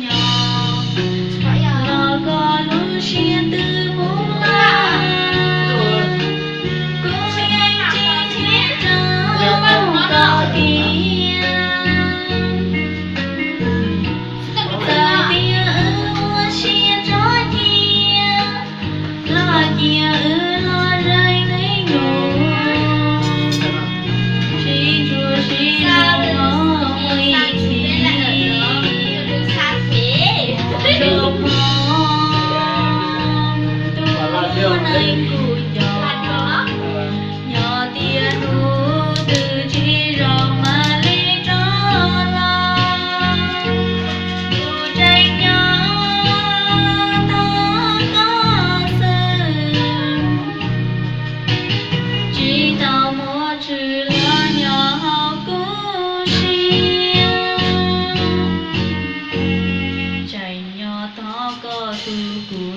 nyob los koj lub siab twb mus lawm. Kuv yeej tsis nyiam rau koj tiag. Txawm tias wb ua siab tso cia, los cia wb los zeem me nyuam, sib ntsuas sib hlub mus ib txhis. Tus neeg kuv nco, yog tias hnub twg tsis zoo mam li rov los. Kuv tseem nyob tos koj xwb, tsis tau muaj tswv los nyob hauv kuv siab. Tseem nyob tos koj tus kuv